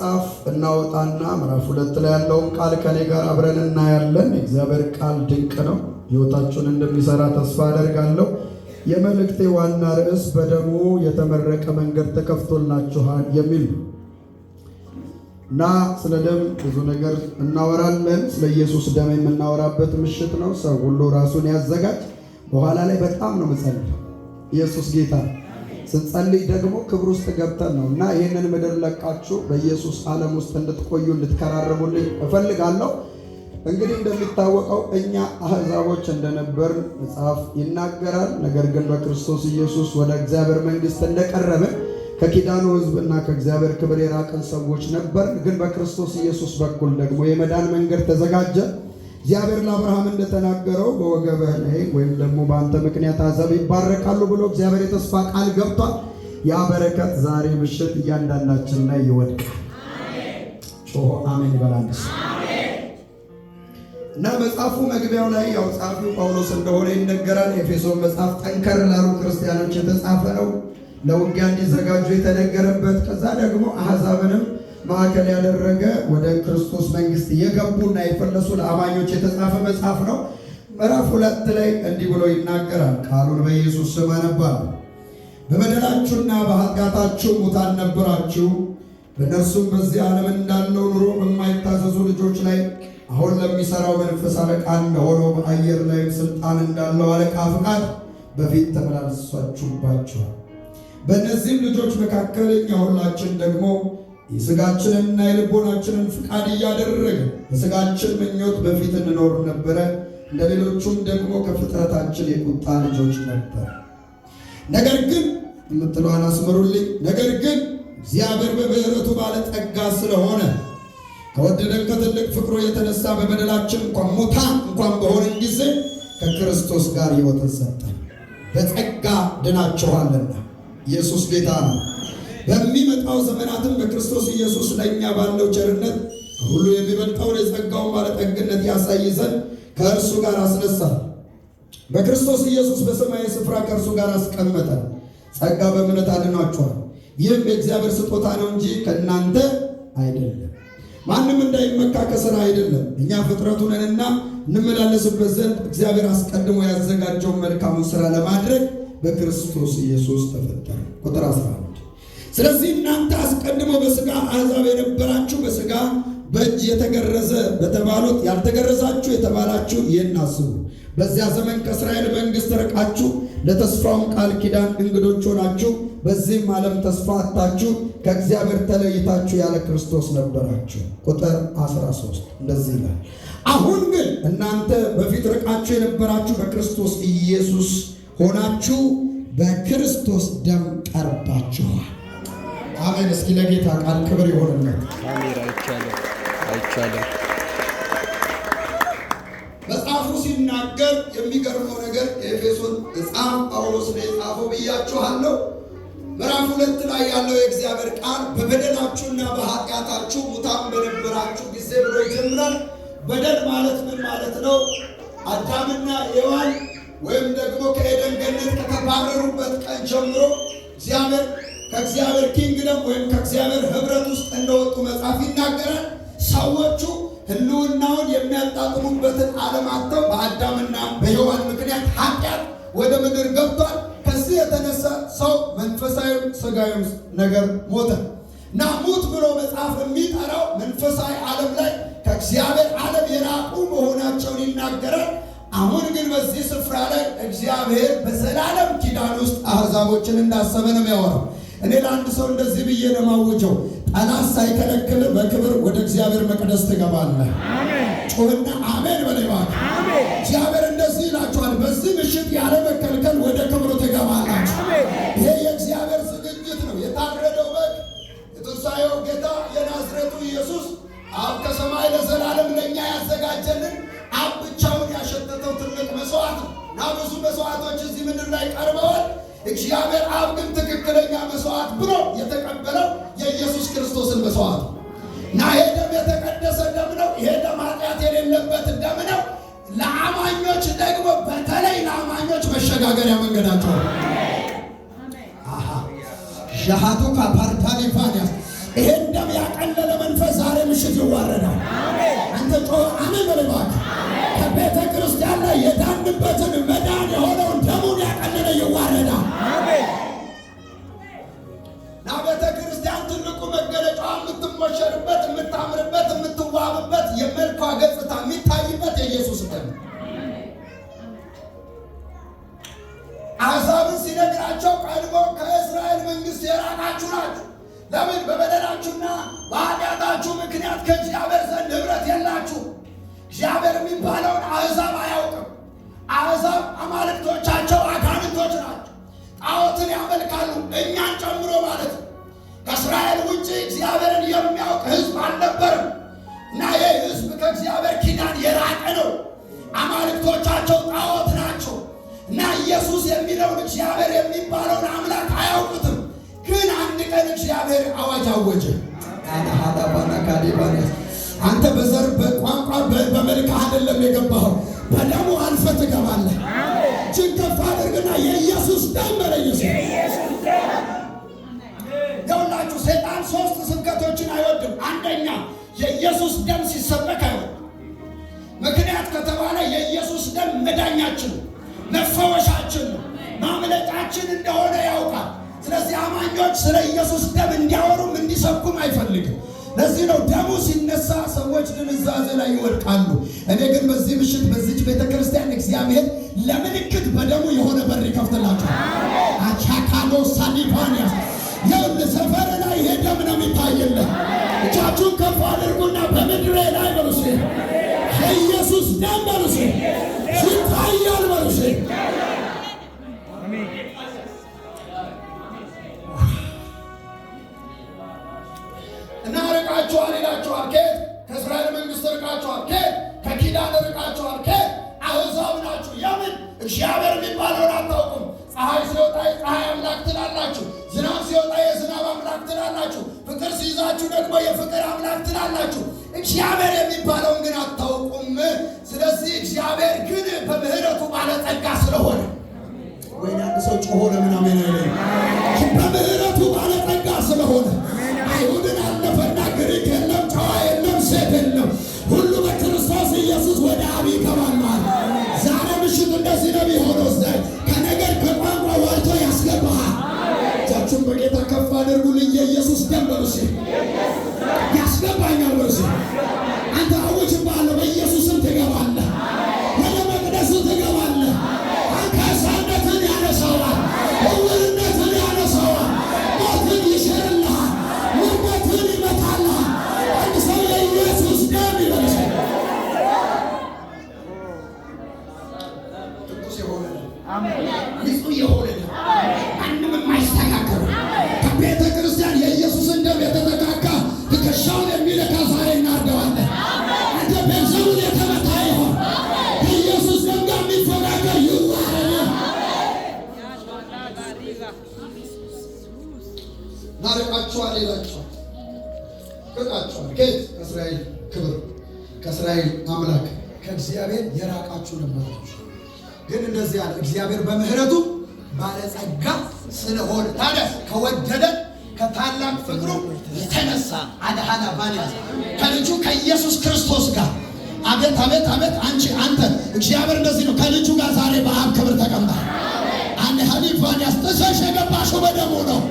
መጽሐፍ እናወጣና ምዕራፍ 2 ላይ ያለውን ቃል ከኔ ጋር አብረን እናያለን። የእግዚአብሔር ቃል ድንቅ ነው። ሕይወታችሁን እንደሚሰራ ተስፋ አደርጋለሁ። የመልእክቴ ዋና ርዕስ በደሙ የተመረቀ መንገድ ተከፍቶላችኋል የሚል ነው እና ስለ ደም ብዙ ነገር እናወራለን። ስለ ኢየሱስ ደም የምናወራበት ምሽት ነው። ሰው ሁሉ ራሱን ያዘጋጅ። በኋላ ላይ በጣም ነው የምጸልየው። ኢየሱስ ጌታ ነው። ስንጸልይ ደግሞ ክብር ውስጥ ገብተን ነው እና ይህንን ምድር ለቃችሁ በኢየሱስ ዓለም ውስጥ እንድትቆዩ እንድትከራረቡልኝ እፈልጋለሁ። እንግዲህ እንደሚታወቀው እኛ አሕዛቦች እንደነበርን መጽሐፍ ይናገራል። ነገር ግን በክርስቶስ ኢየሱስ ወደ እግዚአብሔር መንግሥት እንደቀረብን ከኪዳኑ ሕዝብና ከእግዚአብሔር ክብር የራቅን ሰዎች ነበር። ግን በክርስቶስ ኢየሱስ በኩል ደግሞ የመዳን መንገድ ተዘጋጀ። እግዚአብሔር ለአብርሃም እንደተናገረው በወገብህ ላይ ወይም ደግሞ በአንተ ምክንያት አሕዛብ ይባረካሉ ብሎ እግዚአብሔር የተስፋ ቃል ገብቷል። ያ በረከት ዛሬ ምሽት እያንዳንዳችን ላይ ይወድቃል። ጮሆ አሜን ይበላል። እና መጽሐፉ መግቢያው ላይ ያው ጸሐፊው ጳውሎስ እንደሆነ ይነገራል። ኤፌሶን መጽሐፍ ጠንከር ላሉ ክርስቲያኖች የተጻፈ ነው፣ ለውጊያ እንዲዘጋጁ የተነገረበት፣ ከዛ ደግሞ አሕዛብንም ማዕከል ያደረገ ወደ ክርስቶስ መንግሥት የገቡና የፈለሱ ለአማኞች የተጻፈ መጽሐፍ ነው። ምዕራፍ 2 ላይ እንዲህ ብሎ ይናገራል። ቃሉን በኢየሱስ ስም አነባለሁ። በበደላችሁና በኃጢአታችሁ ሙታን ነበራችሁ፣ በእነርሱም በዚህ ዓለም እንዳለው ኑሮ በማይታዘዙ ልጆች ላይ አሁን ለሚሠራው መንፈስ አለቃ እንደሆነው በአየር ላይም ሥልጣን እንዳለው አለቃ ፍቃድ በፊት ተመላልሳችሁባቸዋል። በእነዚህም ልጆች መካከል እኛ ሁላችን ደግሞ የሥጋችንንና የልቦናችንን ፍቃድ እያደረግን በሥጋችን ምኞት በፊት እንኖር ነበረ። እንደ ሌሎቹም ደግሞ ከፍጥረታችን የቁጣ ልጆች ነበር። ነገር ግን የምትለዋን አስምሩልኝ። ነገር ግን እግዚአብሔር በምሕረቱ ባለጠጋ ስለሆነ ከወደደን ከትልቅ ፍቅሩ የተነሳ በበደላችን እንኳን ሙታን እንኳን በሆንን ጊዜ ከክርስቶስ ጋር ሕይወትን ሰጠን። በጸጋ ድናችኋልና። ኢየሱስ ጌታ ነው። በሚመጣው ዘመናትም በክርስቶስ ኢየሱስ ለእኛ ባለው ቸርነት ከሁሉ የሚበልጠውን የጸጋውን ባለጠግነት ያሳይ ዘንድ ከእርሱ ጋር አስነሳን። በክርስቶስ ኢየሱስ በሰማያዊ ስፍራ ከእርሱ ጋር አስቀመጠን። ጸጋ በእምነት አድኗችኋል። ይህም የእግዚአብሔር ስጦታ ነው እንጂ ከእናንተ አይደለም፣ ማንም እንዳይመካ ከሥራ አይደለም። እኛ ፍጥረቱ ነንና እንመላለስበት ዘንድ እግዚአብሔር አስቀድሞ ያዘጋጀውን መልካሙን ሥራ ለማድረግ በክርስቶስ ኢየሱስ ተፈጠረ። ቁጥር 11፣ ስለዚህ እናንተ አስቀድሞ በሥጋ አሕዛብ የነበራችሁ፣ በሥጋ በእጅ የተገረዘ በተባሉት ያልተገረዛችሁ የተባላችሁ ይህን አስቡ። በዚያ ዘመን ከእስራኤል መንግሥት ርቃችሁ፣ ለተስፋውም ቃል ኪዳን እንግዶች ሆናችሁ፣ በዚህም ዓለም ተስፋ አጥታችሁ፣ ከእግዚአብሔር ተለይታችሁ ያለ ክርስቶስ ነበራችሁ። ቁጥር 13 እንደዚህ ይላል። አሁን ግን እናንተ በፊት ርቃችሁ የነበራችሁ በክርስቶስ ኢየሱስ ሆናችሁ በክርስቶስ ደም ቀርባችኋል። አሜን። እስኪ ለጌታ ቃል ክብር ይሆንለት። ካሜራ አይቻልም፣ አይቻልም። መጽሐፉ ሲናገር የሚገርመው ነገር የኤፌሶን መጽሐፍ ጳውሎስ ነው የጻፈው ብያችኋለሁ። ምዕራፍ 2 ላይ ያለው የእግዚአብሔር ቃል በበደላችሁና በኃጢአታችሁ ሙታን በነበራችሁ ጊዜ ብሎ ይጀምራል። በደል ማለት ምን ማለት ነው? አዳምና ሔዋን ወይም ደግሞ ከኤደን ገነት ከተባረሩበት ቀን ጀምሮ እግዚአብሔር ከእግዚአብሔር kingdom ወይም ከእግዚአብሔር ህብረት ውስጥ እንደወጡ መጽሐፍ ይናገራል። ሰዎቹ ህልውናውን የሚያጣጥሙበትን ዓለም አጥተው በአዳምና በሔዋን ምክንያት ኃጢአት ወደ ምድር ገብቷል። ከዚህ የተነሳ ሰው መንፈሳዊም ስጋዊም ነገር ሞተ እና ሙት ብሎ መጽሐፍ የሚጠራው መንፈሳዊ ዓለም ላይ ከእግዚአብሔር ዓለም የራቁ መሆናቸውን ይናገራል። አሁን ግን በዚህ ስፍራ ላይ እግዚአብሔር በዘላለም ኪዳን ውስጥ አሕዛቦችን እንዳሰበ ነው የሚያወራው። እኔ ለአንድ ሰው እንደዚህ ብዬ ነው የማውጀው፣ ጠላት ሳይከለክል በክብር ወደ እግዚአብሔር መቅደስ ትገባለህ። ጩህና አሜን በል እባክህ። እግዚአብሔር እንደዚህ ይላችኋል፣ በዚህ ምሽት ያለ መከልከል ወደ ክብሩ ትገባላችሁ። ይሄ የእግዚአብሔር ዝግጅት ነው። የታረደው በግ፣ የትንሣኤው ጌታ፣ የናዝሬቱ ኢየሱስ፣ አብ ከሰማይ ለዘላለም ለእኛ ያዘጋጀልን፣ አብ ብቻውን ያሸተተው ትልቅ መስዋዕት ነው እና ብዙ መስዋዕቶች እዚህ ምድር ላይ ቀርበዋል። እግዚአብሔር አብ ግን ትክክለኛ መስዋዕት ብሎ የተቀበለው የኢየሱስ ክርስቶስን መስዋዕት ነው እና ይሄ ደም የተቀደሰ ደም ነው። ይሄ ደም ኃጢአት የሌለበት ደም ነው። ለአማኞች ደግሞ፣ በተለይ ለአማኞች መሸጋገሪያ መንገዳቸው ነው። ሻሃቱ ካፓርታሊፋንያስ ይሄን ደም ያቀለለ ይዋረዳል። አንተ ጮህ አሜን በል እባክህ። ከቤተ ክርስቲያን ላይ የዳንበትን መዳን የሆነውን ደሙን ያቀለለ ይዋረዳል። እና ቤተ ክርስቲያን ትልቁ መገለጫዋ የምትሞሸርበት፣ የምታምርበት፣ የምትዋብበት፣ የመልኳ ገጽታ የሚታይበት የኢየሱስ ደም። አሕዛብን ሲነግራቸው ቀድሞ ከእስራኤል መንግሥት የራቃችሁ ናችሁ። ለምን? በበደላችሁና በኃጢአታችሁ ምክንያት ከእግዚአብሔር ዘንድ ኅብረት የላችሁ። እግዚአብሔር የሚባለውን አሕዛብ አያውቅም። አሕዛብ አማልክቶቻቸው አጋንንቶች ናቸው። ጣዖትን ያመልካሉ፣ እኛን ጨምሮ ማለት ነው። ከእስራኤል ውጭ እግዚአብሔርን የሚያውቅ ሕዝብ አልነበርም። እና ይህ ሕዝብ ከእግዚአብሔር ኪዳን የራቀ ነው። አማልክቶቻቸው ጣዖት ናቸው። እና ኢየሱስ የሚለውን እግዚአብሔር የሚባለውን አምላክ አያውቁትም። ግን አንድ ቀን እግዚአብሔር አዋጅ አወጀ። አንተ በዘር፣ በቋንቋ፣ በመልክ አይደለም የገባኸው፣ በደሙ አልፈህ ትገባለህ። እጅን ከፍ አድርግና የኢየሱስ ደም በለ። ኢየሱስ ይኸውላችሁ፣ ሰይጣን ሶስት ስብከቶችን አይወድም። አንደኛ የኢየሱስ ደም ሲሰበክ አይወድም። ምክንያት ከተባለ የኢየሱስ ደም መዳኛችን ነው፣ መፈወሻችን ነው፣ ማምለጫችን እንደሆነ ያውቃል። ስለዚህ አማኞች ስለ ኢየሱስ ደም እንዲያወሩም እንዲሰብኩም አይፈልግም። ለዚህ ነው ደሙ ሲነሳ ሰዎች ድንዛዜ ላይ ይወድቃሉ። እኔ ግን በዚህ ምሽት በዚች ቤተ ክርስቲያን እግዚአብሔር ለምልክት በደሙ የሆነ በር ይከፍትላቸዋል። አቻካሎ ሳሊፋንያስ፣ ይኸውልህ ሰፈር ላይ ይሄ ደም ነው የሚታይልህ። እጃችሁን ከፍ አድርጉና በምድሬ ላይ በሉ እስኪ፣ የኢየሱስ ደም በሉ እስኪ፣ ይታያል በሉ እስኪ። እና ርቃችኋል ይላችኋል። ከየት? ከእስራኤል መንግስት ርቃችኋል። ከየት? ከኪዳን ርቃችኋል። ከየት? አሕዛብ ናችሁ። የምን እግዚአብሔር የሚባለውን አታውቁም። ፀሐይ ሲወጣ የፀሐይ አምላክ ትላላችሁ። ዝናብ ሲወጣ የዝናብ አምላክ ትላላችሁ። ፍቅር ሲይዛችሁ ደግሞ የፍቅር አምላክ ትላላችሁ። እግዚአብሔር የሚባለውን ግን አታውቁም። ስለዚህ እግዚአብሔር ግን በምሕረቱ ባለጸጋ ስለሆነ፣ ወይ አንድ ሰው ጮሆ ለምን አሜን አይልም? በምሕረቱ ባለጸጋ ስለሆነ አይሁድን አለፈና ግሪክ የለም፣ ጨዋ የለም፣ ሴት የለም፣ ሁሉ በክርስቶስ ኢየሱስ ወደ አብ ይገባል። ዛሬ ምሽት እንደዚህ ነው የሚሆነው። ከነገር ከቋንቋ ዋልቶ ያስገባሃል። እጃችሁን በጌታ ከፍ አድርጉልኝ። የኢየሱስ ደም በሉ እስኪ፣ ያስገባኛል በሉ እስኪ። አንተ አውጅብሃለሁ፣ በኢየሱስም ትገባለህ፣ ወደ መቅደሱ ትገባለህ። አንካሳነትን ያነሳዋል፣ ዕውርነትን ያነሳዋል፣ ሞትን ይሽርልሃል፣ ውርደትን ይመታልሃል። አንድ ሰው የኢየሱስ ደም ይበል እስኪ። ትኩስ የሆነ ነው፣ ንጹህ የሆነ ነው፣ ማንም የማይስተካከሉ። ከቤተ ክርስቲያን የኢየሱስን ደም የተተካካ ትከሻውን የሚለካ ዛሬ እናርደዋለን። አንተ ቤልዜቡል የተመታ ይሆን። ከኢየሱስ ደም ጋር የሚፎካከር ይዋረድ። ናርቃችኋል ይላችኋል። ርቃችኋል። ከየት? ከእስራኤል ክብር፣ ከእስራኤል አምላክ ከእግዚአብሔር የራቃችሁ ነበራችሁ። ግን እንደዚህ አለ፣ እግዚአብሔር በምሕረቱ ባለጸጋ ስለሆነ ታዲያ ከወደደን ከታላቅ ፍቅሩ የተነሳ አድሃና ባንያዝ ከልጁ ከኢየሱስ ክርስቶስ ጋር፣ አቤት አቤት አቤት፣ አንቺ አንተ፣ እግዚአብሔር እንደዚህ ነው። ከልጁ ጋር ዛሬ በአብ ክብር ተቀምጣል። አንድ ሀሊፋን ያስጥሰሽ የገባሽው በደሙ ነው።